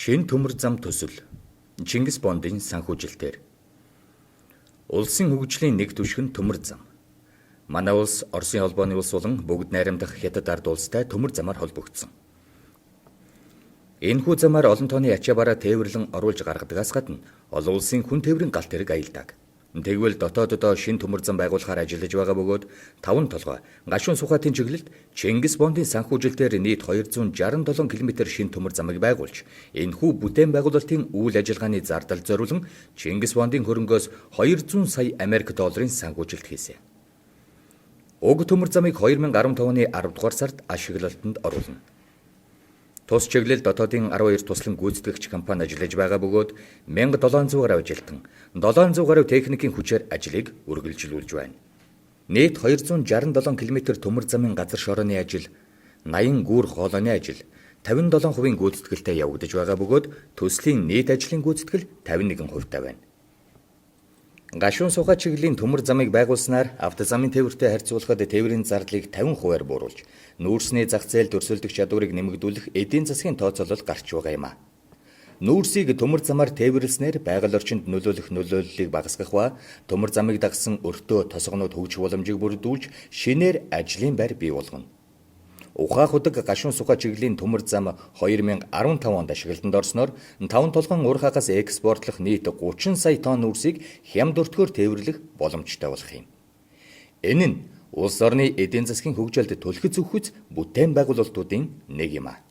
Шинэ төмөр зам төсөл Чингис Бондын санхүүжилтээр. Улсын хөгжлийн нэг түвшин төмөр зам. Манай улс Оросын холбооны улс болон бүгд найрамдах Хятад ард улстай төмөр замаар холбогдсон. Энэхүү замаар олон тооны ачаа бараа тээвэрлэн оруулж гаргадагаас гадна олон улсын хүн тээврийн галт тэрэг аялдаг. Тэгвэл дотооддоо шинэ төмөр зам байгуулахаар ажиллаж байгаа бөгөөд таван толгой гашуун сухатын чиглэлд Чингис Бондын санхүүжилтээр нийт 267 км шинэ төмөр замыг байгуулж, энэхүү бүтээн байгуулалтын үйл ажиллагааны зардал зориулан Чингис Бондын хөрөнгөөс 200 сая Америк долларын санхүүжилт хийсэн. Уг төмөр замыг 2015 оны 10 дугаар сард ашиглалтанд оруулна. Тус чиглэл дотоодын 12 туслан гүйцэтгэгч компани ажиллаж байгаа бөгөөд 1700 гаруй ажилтан, 700 гаруй техникийн хүчээр ажлыг үргэлжлүүлж байна. Нийт 267 км төмөр замын газар шорооны ажил, 80 гүүр хоолойны ажил, 57% гүйцэтгэлтэй явагдаж байгаа бөгөөд төслийн нийт ажлын гүйцэтгэл 51% таа байна. Гашуун сухай чиглэлийн төмөр замыг байгуулснаар автозамын тээвэртэй харьцуулахад тээврийн зардлыг 50%-аар бууруулж, нүүрсний зах зээлд өрсөлдөх чадварыг нэмэгдүүлэх эдийн засгийн тооцоолол гарч байгаа юм а. Нүүрсийг төмөр замаар тээвэрлснээр байгаль орчинд нөлөөлөх нөлөөллийг багасгах ба төмөр замыг дагсан өртөө тосгонууд хөгжих боломжийг бүрдүүлж, шинээр ажлын байр бий болгоно. Ухаах удаг гашуун сухай чиглэлийн төмөр зам 2015 онд ашиглалтанд орсноор таван толгойн уур хагас экспортлох нийт 30 сая тонн нүүрсийг хямд өртгөөр тээвэрлэх боломжтой болох юм. Энэ нь улс орны эдийн засгийн хөгжилд түлхэц өгөхүйц бүтээн байгуулалтуудын нэг юм а.